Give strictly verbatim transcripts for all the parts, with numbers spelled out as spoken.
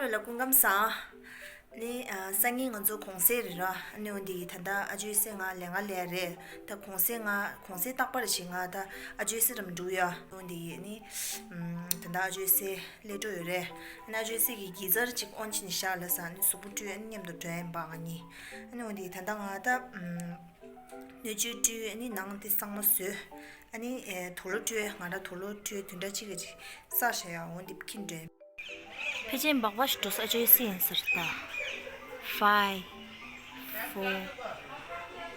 ལ་སྐུ་ཁམས་བཟང་། ནི་ཨ། སང་ཉིན་ང་ཚོ་གུང་སེང་རེད་ར། ཨ་ནི་འོན་ཏེ་ད་ལྟ་ཨ་ཇོའི་སྲས་ང་ལས་ང་ལས་རེད། ད་གུང་སེང་ང་གུང་སེང་རྟག་པར་བྱེད་ང་ད་ཨ་ཇོའི་སྲས་རམ་འགྲོ་ཡ། འོན་ཏེ་ནི་ཨམ། ད་ལྟ་ཨ་ཇོའི་སྲས་སླེབས་འགྲོ་ཡོད་རེད། ཨ་ནི་ཨ་ཇོའི་སྲས་ཀྱི་གེ་ཛར་ཅིག་ཨོན་བྱས་ནས་བཞག་ལབ་ས། ཨ་ནི་གཟུགས་པོ་བཀྲུས། ཨ་ནི་མཉམ་དུ་འགྲོ་ཡ་ཡིན་པ་ང་གཉིས། ཨ་ནི་འོན་ཏེ་ད་ལྟ་ང་ད་ཨམ། སྣོད་བཅུད་བཀྲུས། ཨ་ནི་ནང་དེ་གཙང་མ་བཟོས། ཨ་ནི་ཨེ། དུག་ལོག་བཀྲུས། ང་རང་དུག་ལོག་བཀྲུས། བདུན་ཕྲག་གཅིག་གི་ཅིག་བསགས་བཞག་ཡ། འོ་འདི་ཁྱེར་འགྲོ། ཕལ་ཆེར་སྦག་སྦག་ཞིག་འགྲོ་ས། ཨ་ཅོའི་སྲས་ཡིན་ཟེར་ད། Five, four,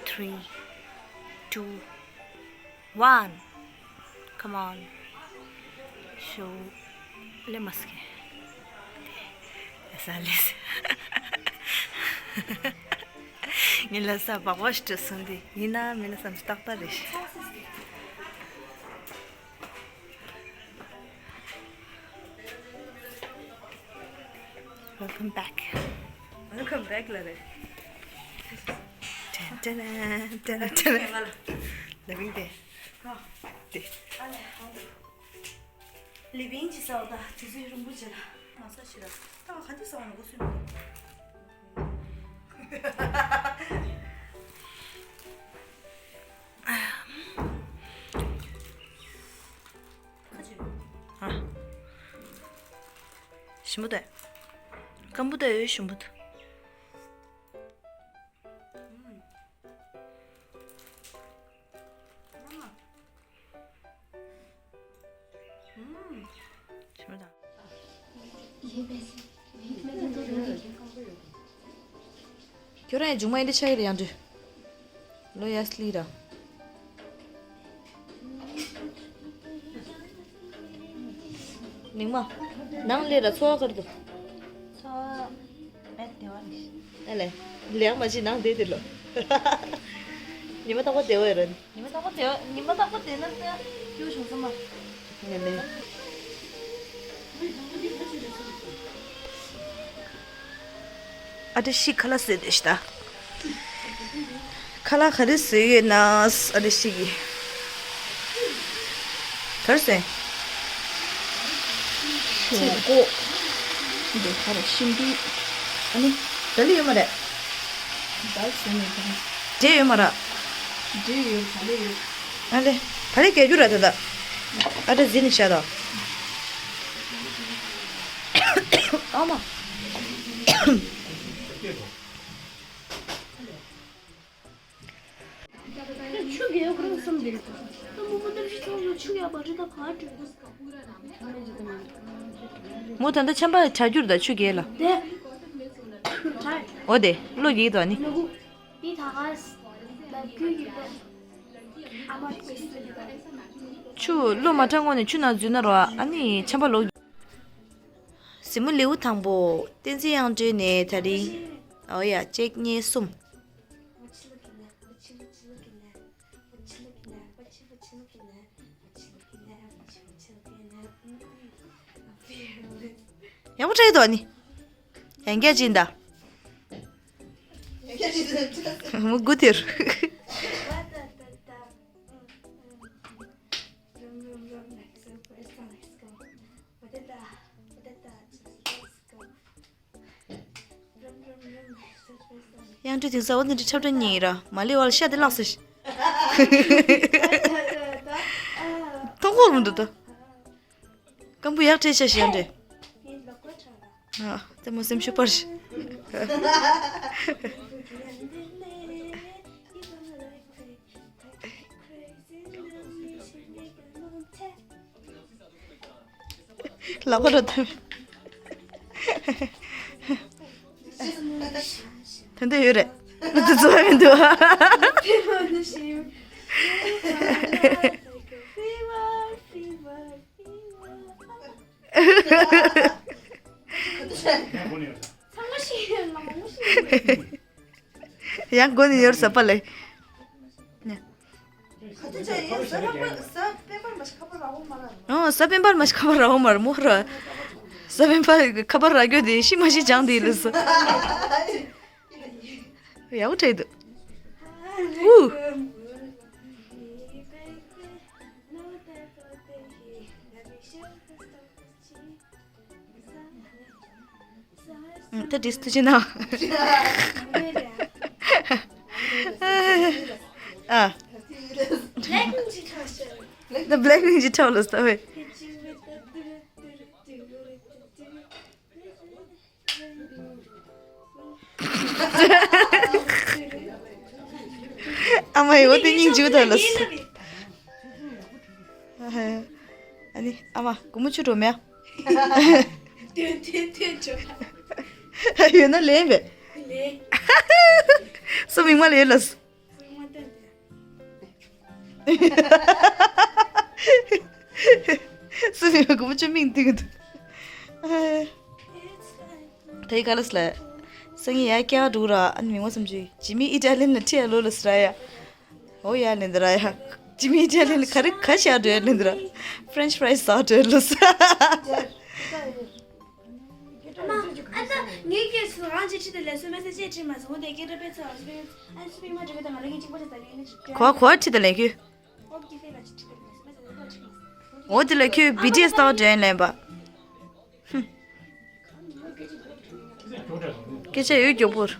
three, two, one. Come on. ཤོ། ལེ་མ་སྐྱེ། ས་ལེ་ས། ངས་ལབ་ས་སྦག་སྦག་ཞིག་འགྲོ་སོང་དེ་ཡིན་ན་མིན་ན་བསམ་ཚུལ་ཏག་ཏག་རེད། Welcome back. Welcome back ལ་རེད། ཏན་ཏན་ཏན་ཏན་ཏན། ལ་བིང་དེ། དེ། ལི་བིང་ཅི་ཟེར་བ་ད་དུས་ཚོད་རིང་པོ་བྱས་ལ་ང་ས་ཞིག་ལ་ད་ང་ག་འདི་ཟ་བ་ནི་གོ་སུན་ཁ་ཅིག་ཨ། ཞིམ་པོ་འདུག་སྐམ་པོ་འདུག་ཡོད་ཞིམ་པོ་འདུག་ཁྱོད་རང་ཡང་མཇུག་མ་ཡིན་འདི་ཆགས་ཀྱི་རེད། ཡང་འདྲི། ལོ་ཡ་སི་ལི་ར། མིག་མ། ནང་ལས་ར་ཚོ་བ་ཁར་དུ། ཚོ་བ་བེད་དེ་བ་རེད། ཨ་ལས། ལས་མ་ཅི་ནང་བསྡད་དེ་ལོ། ཉི་མ་རྟག་པར་བསྡད་བ་ཡོད་ར། ཉི་མ་རྟག་པར་བསྡད་ཉི་མ་རྟག་པར་བསྡད་ན་ད་སྐྱིད་པོ་བྱུང་ས་མ། ངས་ལས། ཨ་ཏི་ཤི་ཁ་ལག་བཟོས་ཏེ་ཤི་ད། ཁ་ལག་ག་རེ་བཟོས་ཡོད་ན། ཨ་ཏི་ཤི་གི། ག་རེ་བཟོས། ཆུ་ཀོ། འདི་ག་རེ་ཤིང་འདི། ཨ་ནི། ད་ལི་ཡོད་མ་རེད། ད་ལི་བཟོས་མེད་ད། འབྲས་ཡོད་མ་རེད། འབྲས་ཡོད་ད་ལི་ཡོད། ཨ་ལེ། ད་ལི་གས་རྒྱུ་ར་ད་ད། ཨ་ཏི་ཟི་ནི་ཤ་ད། ཨ་མ། ཆུ་རྒྱས་ཁོ་རང་བསམ་དེ། ད་མོ་མོ་ཏར་ཞིག་ཐོག་ལ་ཆུ་རྒྱག་པ་རི་ད་ག་བྲོས། མོ་ད་ལྟ་ཆམ་པ་དྲག་རྒྱུར་ད་ཆུ་རྒྱས་ལ། དེ། དྲག་འོ་དེ་བློ་རྒྱས་དོ་ནི། ལུ་གུ། འདི་ད་ག་ལ་རྒྱུ་ཡོད་པས། ཨ་མ་དེ་སུ་ཡོད་པས། ཆུ་བློ་མ་དྲག་སྔོན་ནས་ཆུ་ནང་འཛུལ་ན་རོ། ཨ་ནི་ཆམ་པ་ལོག་གཟིགས་མོ་ལེའུ་དང་པོ། བསྟན་འཛིན་དབྱངས་སྒྲོན་ནས་ད་རིང་། འོ་ཡ་གཅིག་གཉིས་གསུམ། ཡག་པོ་བྲིས་འདུག་ནི། ཡང་བསྐྱར་ཅིག་ད། མུ་གུ་དེར། དབྱངས་སྒྲོན་དེང་སང་འོ་འདི་འདྲ་འཁྲབ་སྟོན་གཉིས་ར་མ་ལི་བ་ལ་ཤ་དེ་བརླག་སོང་ཞིག་མཐོང་གོ་རུང་འདུག་ད། སྐམ་པོ་ཡག་བྲིས་ཤ་ཞིག་ཡང་འདྲ། ཨ་ལྟད་མོ་སེམས་ཤུགས་སྤར་ཞིག་ལག་པ་རོ་ཐོན། ད་འདི་ཡོད་རེད། ང་ཚོ་འཚོ་བ་མི་འདུག་ཚང་མ་ཤེས་ཡོད་ལ་མང་པོ་ཤེས་ཡོད། ཡང་མགོ་ནས་ཡོར་ཟབ་པ་ལས། ནས། ག་དུས་ཆ་ཡིན་ཟ་ར་པ་ཟ་པེ་པར་མ་ཤི་ཁ་པར་ར་འོ་མ་ར། ཨོ་ཟ་པེ་པར་མ་ཤི་ཁ་པར་ར་འོ་མ་ར་མོ་ར། ཟ་པེ་པར་ཁ་པར་ར་རྒྱུ་དེ་ཤི་མ་ཤི་ཅང་དེ་ལས་ཟ། ཡག་པོ་བྲིས་འདུག་ཨུ། ད་དྲིས་ཐུ་ཅི་ན། ཨ། Blackpink གི་ཁྲོད་ལ། The Blackpink གི་ཁྲོད་ལ་ལྟ་བས། ཨ་མ་ཡོ་དེ་སྙིང་རྗེ་ཐོག་ལ། ཨ་ནི་ཨ་མ་སྒོར་མོ་བཅུ་འགྲོ་མེད། དོན་དོན་དོན་ཆོག་ཡོད་ན་ལེན་པས། ལེན། སུ་མིག་མ་ལེན་ལ། སུ་མིག་མ་ལྟ་དེ། སུ་ནི་གོ་ཅུ་མིང་ཏིག་འདུག་ད་ཡི་ག་ལ་སླ། སང་ཉིན་ཡ་ཀྱ་འགྲོ་ར། ཨ་ནི་མིང་བ་སུམ་ཅུ་ཇི་མི་ཨི་ཏཱ་ལི་ཡན་ལ་ཁྲིད་ཡ་ལོ་ལ་སྲ་ཡ། འོ་ཡ་ལེན་ད་ར་ཡ། ཇི་མི་ཨི་ཏཱ་ལི་ཡན་ལ་ག་རེ་ག་ཤ་འགྲོ་ཡ་ལེན་ད་ར། French fries ཟ་འགྲོ་ཡ་ལོ་སྲ། ཨ་ད་ངའི་སྐད་སུ་རང་ཅི་ཁྲིད་དེ་ལས་སུ་མེ་སེ་ཇི་ཁྲིད་མ་སོང་དེ་སྐད་སྒྲ་དཔེ་ཚོ་ཨ་སུ་ཨ་སུ་མིང་མ་འགྲིག་གི་ད་ང་རང་གི་གཅིག་པ་ཆ་ད་ཡིན་ནི་ཁོ་ཁོ་ཁྲིད་དེ་ལས་ཁྱོད། འོ་དེ་ལ་ཁྱོད་བི་ཏི་ཨེས་ལྟ་བ་དྲན་ལེན་པ། སྐད་ཆ་ཡོད་མགྱོགས་པོར།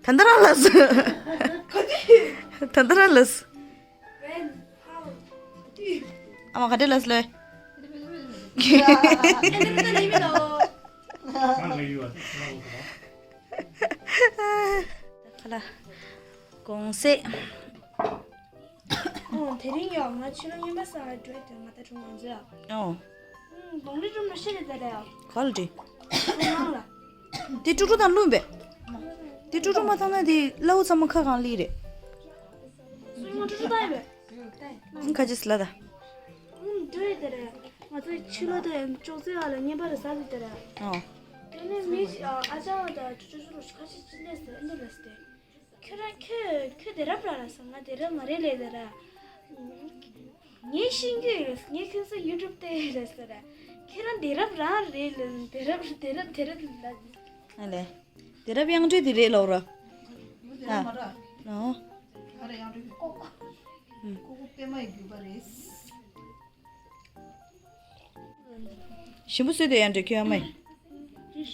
ད་ལྟ་རང་ལ་སུ། ད་ལྟ་རང་ལ་སུ། ཨ་མ་ག་འདྲ་ལ་སླེབས། ཁ་ལ་གོང་སེ། ཨོ་དེ་རིང་ཡོད་ང་ཕྱི་ལོ་རྙིང་པ་ས་འགྲོ་དེ་ང་ད་གྲོང་ང་ཚོ་ཡ། ཨོ། གདོང་རི་ཀྲུམ་ར་ཤེས་རེད་ད་རེད་ཡ། ག་ལ་འདྲི། གྲོང་ནང་ལ། དེ་ཀྲུ་ཀྲུ་དང་བླུན་པས། དེ་ཀྲུ་ཀྲུ་མ་བཏང་ན་དེ་གླ་བོ་ཚང་མ་ཁ་གང་ལི་རེད། སུ་ཡིན་ང་ཀྲུ་ཀྲུ་བཏང་ཡོད་པས། ཁ་ཅིག་ལ་ད། ཨུམ་འདྲ་ཡོད་དེ་རེད། ང་ཚོའི་ཕྱི་ལོ་དེ་ཅོག་ཙེ་བ་ལ་བརྙན་པར་ཟ་ཟིག་དེ་རེད། ཨོ། དེ་ནས་མི་ཞིག་ཨ་ཅག་དང་ཅོ་ཅོ་ཅོ་ཁ་ཤས་ཅི་ལས་ཟེར་འདི་ལས་ཏེ། ཁྱོད་རང་ཁྱོད་ཁྱོད་དེ་རབ་ར་ར་ཟེར། ང་དེ་རབ་མ་རེད་ལས་ཟེར་ར། ངས་ཤེས་ཀྱི་ཡོད། ངས་ཁྱོད་ཚོ་ཡུ་ཊུབ་བལྟས་ཡོད་ཟེར་ར། ཁྱོད་རང་དེ་རབ་རང་རེད་ལས་དེ་རབ་དེ་རབ་དེ་རབ་ལ། ཨ་ལས། དེ་རབ་དབྱངས་སྒྲོལ་དེ་རེད་ལོ་ར། ཨ། ཨོ། ཨ་རེ་དབྱངས་སྒྲོལ་གྱི་ཀོ་ཀོ། ཀོ་ཀོ་པད་མ་ཡི་རྒྱུད་པ་རེད། ཞིམ་པོ་བཟོས་དེ་ཡང་འདྲ་ཁྱོད་ཨ་མས།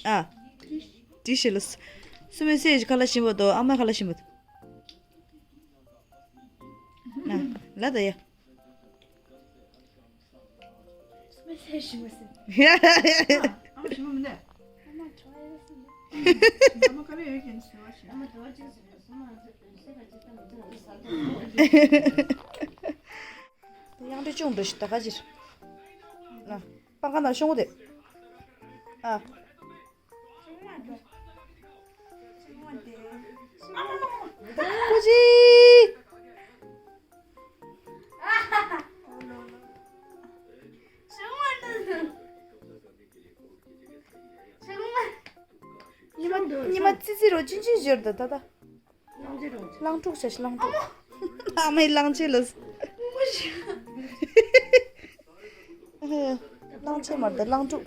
ཨ། དྲི་ཞིམ་ལ། སུ་མེ་སེ་ཁ་ལ་ཞིམ་པོ་དོ་ཨ་མ་ཁ་ལ་ཞིམ་པོ་དོ། ན། ལ་ད་ཡ། སུ་མེ་སེ་ཞིམ་པོ་སེ། ཨ་མ་ཞིམ་པོ་མིན་ནས། ཨ་མ་ཁྲོ་ཨེ་སུ་མེ། ཨ་མ་ཁ་ལ་ཡོད་ཀྱི་ནི་ཟེར་བ་ཞིམ། ཨ་མ་དྲི་བ་ཅིག་ཟེར་སུ་མ་ཟེར་ཟེར་ག་ཅིག་ད་མི་འདུག་ཟ་འདུག་དབྱངས་སྒྲོལ་ཅུང་འགྲོ་ཞིག་ད་ག་ཅིར། ཨ། སྤང་ཁ་ནང་ཤོང་དེ། ཨ། ཀོ་ཅི། ཉི་མ་ཉི་མ་ཙི་ཙི་རོ་ཅིན་ཅིན་བཞུར་ད་ད་ད། གླང་ཕྲུག་བྱས་ཤིག་གླང་ཕྲུག་ཨ་མའི་གླང་ཆེན་ལ། གླང་ཆེན་མ་རེད་གླང་ཕྲུག་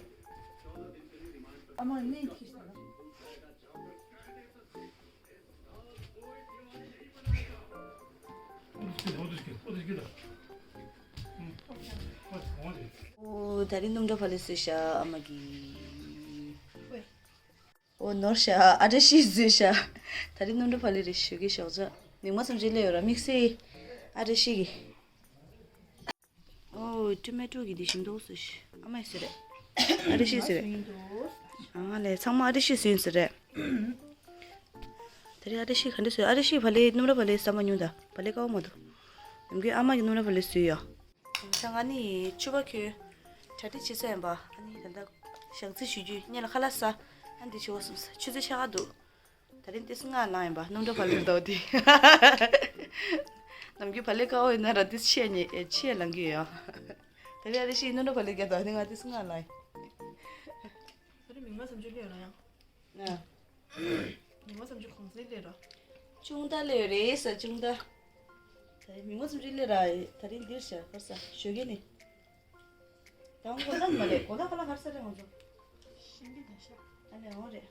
ཨོ། ད་རིང་སྣུམ་གྲོ་ཕ་ལེ་བཟོས་ཤག་ཨ་མ་གིས། ཨོ་ནོར་ཤག་ཨ་བཀྲ་ཤིས་བཟོས་ཤག་ད་རིང་སྣུམ་གྲོ་ཕ་ལེ་རེད་ཞུ་གི་ཞོགས་ཇ། མིག་མ་ཙམ་ཅིག་སླེབས་ཡོད་ར་དམིགས་བསལ་ཨ་བཀྲ་ཤིས་ཀྱི། ཨོ་ཊོ་མེ་ཊོ་གི་འདི་ཞིམ་མདོག་བཟོས་ཤག་ཨ་མས་བཟོས་རེད། ཨ་བཀྲ་ཤིས་བཟོས་རེད། ཨ་ང་ལས་ཚང་མ་ཨ་བཀྲ་ཤིས་བཟོས་ཡིན་ཟེར་རེད། ད་རེས་ཨ་བཀྲ་ཤིས་ག་འདྲ་བཟོས། ཨ་བཀྲ་ཤིས་ཕ་ལེ་སྣུམ་ར་ཕ་ལེ་ཟ་མ་མྱོང་ད་ཕ་ལེ་དཀར་པོ་མ་འདུག་ནམ་རྒྱུན་ཨ་མ་གི་སྣུམ་ར་ཕ་ལེ་བཟོས་ཡོད། ད་ང་ནི་ཕྱུ་པ་ཁྱོད་གྲ་སྒྲིག་བྱེད་ས་ཡིན་པ། ཨ་ནི་ད་ལྟ་ཞག་རྩི་ཞུ་རྒྱུ་སྔོན་ལ་ཁ་ལག་ཟ། ཨ་འདི་ཆུ་བ་སོང་ས་ཆུ་ཚོད་ཕྱེད་ཀ་འདུག་ད་རིང་ཏིས་ལྔ་ལངས་ཡིན་པ་སྣུམ་འགྲོ་བ་ལུག་འདུག་དེ། ནམ་རྒྱུན་བ་ལེ་དཀར་པོ་ཡིན་ན་ར་ཏིས་ཕྱེད་ཉེ་ཕྱེད་ལངས་གི་ཡོད། ད་རིང་ཨ་རེ་ཤི་སྣུམ་འགྲོ་བ་ལེ་རྒྱ་དང་ནི་ང་ཏིས་ལྔ་ལངས་ཡིན། ད་རིང་མིག་མ་སུམ་ཅུ་སླེབས་ར་ཡང་། ཨ། མིག་མ་སུམ་ཅུ་གོང་ཚད་སླེབས་ར། ཅུང་ད་སླེབས་རེད་ས་ཅུང་ད། ད་རིང་མིག་མ་སུམ་ཅུ་སླེབས་ར་ད་རིང་འདིར་བྱ་ཁར་ས་ཞོགས་ཀས་ནི། དང་གོ་ལ་མ་རེད་གོ་ལ་ཁ་ལ་ཁར་ས་རེད་ང་ཚོ། ཤིང་གི་ད་ཤ། ཨ་ལེ་འོ་རེད།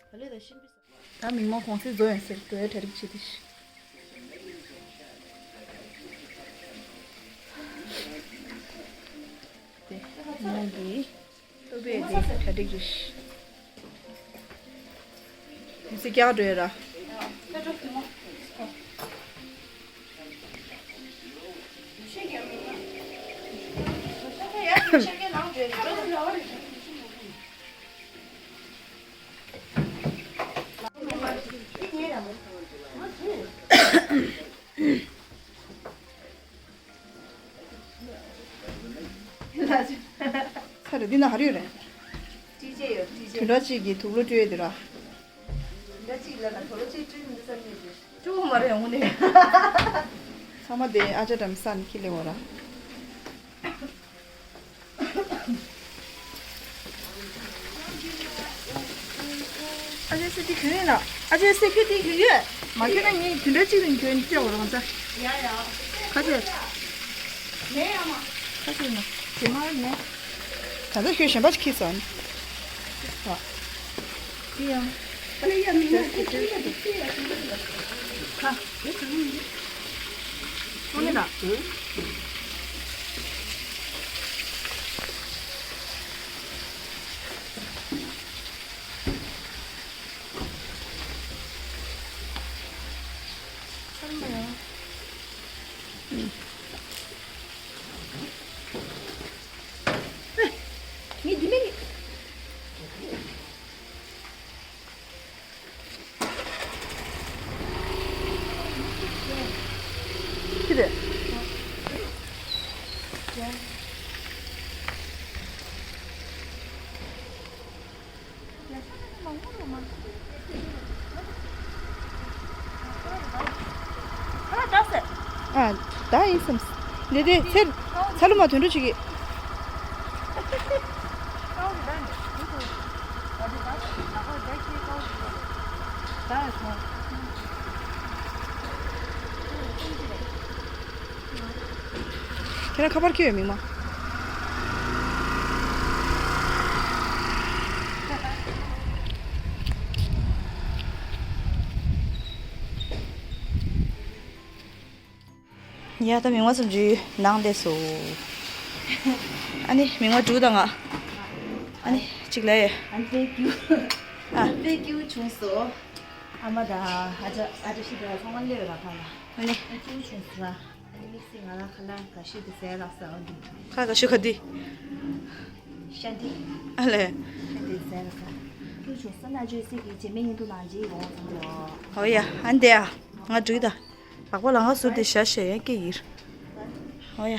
ག་ལེ་ད་ཤིང་གི་ས། ད་མིག་མ་གོང་ཚད་བཟོ་ཡང་ཟེར་འགྲོ་ཡ་གྲ་སྒྲིག་བྱེད་དེ་ཤི། ནང་གི་ལྟོ་ཕད་དེ་གྲ་སྒྲིག་རེད། དུས་ཚོད་བསྐྱལ་འགྲོ་ཡོད་ར། ཚར་རེད། འདི་ན་ག་རེ་ཡོད་རེད། བཀྲིས་ཆེ་ཡོད། བཀྲིས་ཆེ། དུད་འགྲོ་གཅིག་གིས་དུག་ལོག་སྤྲོད་ཡོད་དེ་ར། དུད་འགྲོ་གཅིག་ལ་ན་དུག་ལོག་གཅིག་སྤྲོད་མི་འདུག་བསམ་ཡོད་དེ། སྤྲོད་མ་རེད་འོང་ནས། ཚང་མ་དེ་ཨ་ཅག་འགྲམ་ས་ནས་ཁྱེར་སླེབས་འོང་ར། ཨ་ཅེ་སེ་དེ་གྱོན་ཡོད་ན། ཨ་ཅེ་སེ་ཁྱོད་དེ་གྱོན་ཡོད། མ་གྱོན་ན་ངས་དུད་འགྲོ་གཅིག་ལ་གྱོན་སྤྲད་འོང་རང་ཚ། ཡ་ཡ། ཁ་ཅེ། མེད་ཡ་མ། ཁ་ཅེ་ན། ཇེ་མ་མེད། ད་ལྟ་ཁྱོད་གཞན་པ་ཅིག་ཁྱེར་སོང་། ཨ། དེ་ཡང་། ཨ་ལེ་ཡ་མི་ཡ་ཁྱེད་ཁྱེད་ཡ་དེ་ཁྱེད་ཡ་དེ་ཁ། དེ་གང་ཡིན། ཁོང་ནི་ན། ངས་འདི་མེད། ཅི་རེད། ཨ། ད་ཡིན་བསམ། འདི་དེ་ཚེ་ཚ་ལུ་མ་དོན་འགྲོ་བྱེད་ཀྱི། ཁྱེད་རང་ཁ་པར་ཁྱེར་ཡོད་མིན་མ། ཡ་ད་མིག་དམར་སུམ་ཅུའི་ནང་སླེབས་སོང་། ཨ་ནི་མིག་དམར་དྲུག་དང་ང་། ཨ་ནི་གཅིག་ལས། ཨ་ནི་དཔེ་སྐྱིད། ཨ། དཔེ་སྐྱིད་བྱུང་སོང་། ཨ་མ་དང་ཨ་ཅག་ཨ་ཅག་ཤི་དང་ཚང་མ་སླེབས་ཡོད་ར་ཁ་ལ། ཨ་ནི། ཨ་སྐྱིད་བྱུང་སོང་ར། ཨ་ནི་དམིགས་བསལ་ང་རང་ཁ་ལ་དགའ་ཤོས་དེ་ཟས་རག་ས་འོ་འདི། ཁ་དགའ་ཤོས་ག་འདི། ཤ་འདི། ཨ་ལས། ཤ་འདི་ཟས་རག་ས། སྐྱིད་བྱུང་སོང་ན་ཅོས་སི་གི་རྗེས་མའི་ཉིན་དུ་ནང་རྗེས་ཡོང་ཚང་ལོ། ཨོ་ཡ་ཨ་འདི་ཨ། ང་འགྲིག་ད། ལག་པ་ལ་ང་ཟུར་དེ་ཞག་ཞག་ཡང་སྐྱེ་ཡིར། ཨོ་ཡ།